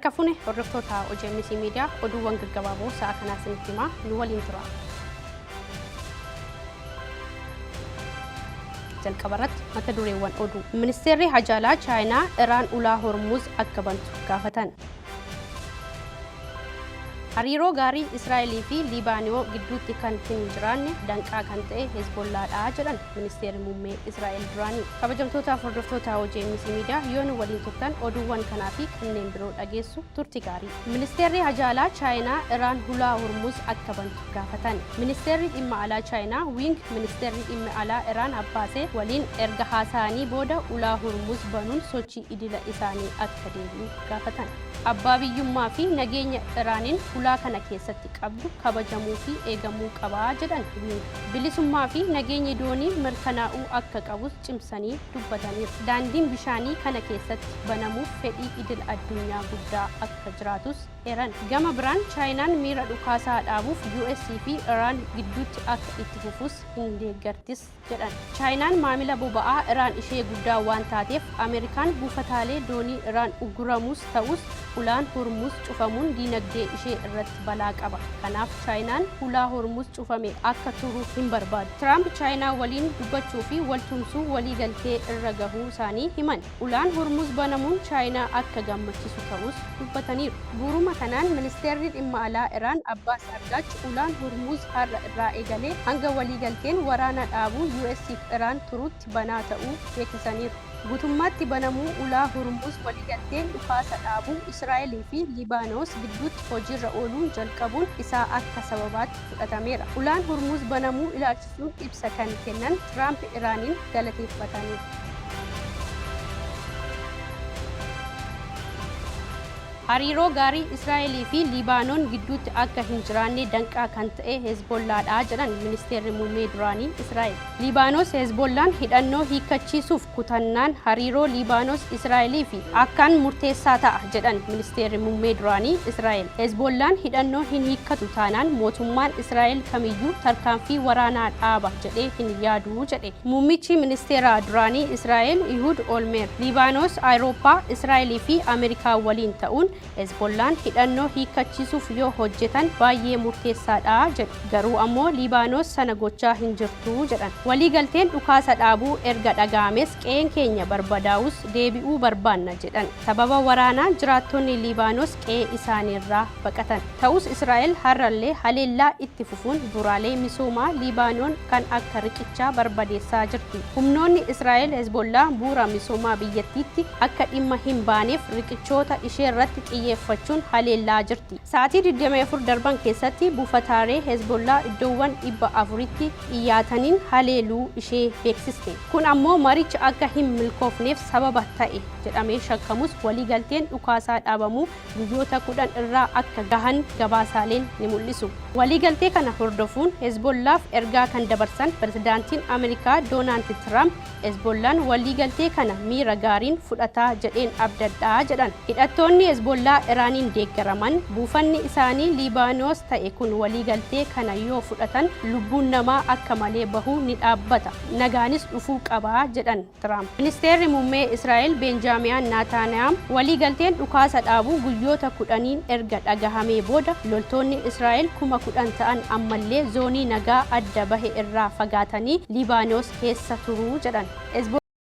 Harka fuune hordoftoota OGMC Miidiyaa, oduuwwan gaggabaaboo sa'a kanaa isinitti himaa, nu waliin tura. Jalqaba irratti mata dureewwan oduu. Ministeerri Hajaalaa Chaayinaa Iraan ulaa Hormuuz akka bantu gaafatan. Hariiroo gaarii Israa'elii fi Liibaanoo gidduutti kan hin jiraanne danqaa kan ta'e Hezbollaadha jedhan Ministeerri Muummee Israa'el duraanii. Kabajamtootaaf hordoftoota OGMC Miidiyaa, yoo nu waliin turtan oduuwwan kanaa fi kanneen biroo dhageessu, turti gaarii. Ministeerri Hajaalaa Chaayinaa Iraan hulaa Hormuuz akka bantu gaafatan. Ministeerri Dhimma Alaa Chaayinaa Wiing Ministeerri Dhimmi Alaa Iraan Abbaasee waliin erga haasa'anii booda ulaa Hormuuz banuun sochii idila isaanii akka deebi'u gaafatan. Abbaa biyyummaa fi nageenya Iraaniin hulaa kana keessatti qabdu kabajamuu fi eegamuu qaba jedhan Wiing. Bilisummaa fi nageenyi doonii mirkanaa'uu akka qabus cimsanii dubbataniiru. Daandiin bishaanii kana keessatti banamuuf fedhii idil addunyaa guddaa akka jiraatus eeran. Gama biraan Chaayinaan miira dhukaasaa dhaabuuf US fi Iraan gidduutti akka itti fufus hin deeggartis jedhan. Chaayinaan maamila boba'aa Iraan ishee guddaa waan taateef Ameerikaan buufataalee doonii Iraan ugguramus ta'us ulaan Hormuuz cufamuun diinagdee ishee irratti balaa qaba. Kanaaf Chaayinaan hulaa Hormuuz cufame akka turu hin barbaaddu. Tiraamp Chaayinaa waliin dubbachuu fi wal tumsuu walii galtee irra gahuu isaanii himan. Ulaan Hormuuz banamuun Chaayinaa akka gammachisu ta'uus dubbataniiru. Bu'uuruma kanaan Ministeerri Dhimma Alaa Iraan Abbaas Argaach ulaan Hormuuz har'a irraa eegalee hanga waliigalteen waraana dhaabuu US fi Iraan turutti banaa ta'uu beeksisaniiru. Guutummaatti banamuu ulaa Hormuuz waliigalteen dhukaasa dhaabuu Israa'elii fi Libaanoos gidduutti hojiirra ooluun jalqabuun isaa akka sababaatti fudhatameera. Ulaan Hormuuz banamuu ilaalchisuun ibsa kan kennan Tiraamp Iraaniin galateeffataniiru. Hariiroo gaarii Israa'elii fi Libaanoon gidduutti akka hin jiraanne danqaa kan ta'e Hezbollaadha jedhan Ministeerri Muummee duraanii Israa'el. Libaanoos Hezbollaan hidhannoo hiikkachiisuuf kutannaan hariiroo Libaanoos Israa'elii fi akkaan murteessaa ta'a jedhan Ministeerri Muummee duraanii Israa'el. Hezbollaan hidhannoo hin hiikkatu taanaan mootummaan Israa'el kamiyyuu tarkaanfii waraanaa dhaaba jedhee hin yaadu jedhe. Muummichi Ministeeraa duraanii Israa'el Ihud Olmeer, Libaanoos, Ayirooppaa, Israa'elii fi Ameerikaa waliin ta'uun Hezbollaan hidhannoo hiikkachiisuuf yoo hojjetan baayyee murteessaadha jedhu. Garuu ammoo Libaanoos sana gochaa hin jirtu jedhan. Waliigalteen dhukaasa dhaabuu erga dhaga'ames qe'een keenya barbadaa'us deebi'uu barbaanna jedhan. Sababa waraanaan jiraattonni Libaanoos qe'ee isaaniirraa baqatan. Ta'us Israa'el har'allee haleellaa itti fufuun bu'uraalee misoomaa Libaanoon kan akka riqichaa barbadeessaa jirti. Humnoonni Israa'el Hezbollaah bu'uura misoomaa biyyattiitti akka dhimma hin baaneef riqichoota isheerratti xiyyeeffachuun haleellaa jirti. Sa'aatii 24 darban keessatti buufataaree Hezbollaah iddoowwan 400tti dhiyyaataniin haleeluu ishee beeksiste. Kun ammoo marichi akka hin milkoofneef sababa ta'e jedhamee shakkamus waliigalteen dhukaasaa dhaabamuu guyyoota 10 irraa akka gahan gabaasaaleen ni mul'isu. Waliigaltee kana hordofuun Hezbollaaf ergaa kan dabarsan Pirezidaantiin Ameerikaa Doonaald Tiraamp Hezbollaan waliigaltee kana miira gaariin fudhata jedheen abdadha jedhan. Hidhattoonni Hezbollaa Iraaniin deeggaraman buufanni isaanii Liibaanoos ta'e kun waliigaltee kana yoo fudhatan lubbuun namaa akka malee bahuu ni dhaabbata, nagaanis dhufuu qaba jedhan. Tiraamp. Ministeerri Muummee Israa'el Beenjaamian Naataaniyaam waliigalteen dhukaasa dhaabuu guyyoota 10n erga dhagahamee booda loltoonni Israa'el 10,000 ta'an ammallee zoonii nagaa adda bahe irraa fagaatanii Liibaanoos keessa turu jedhan.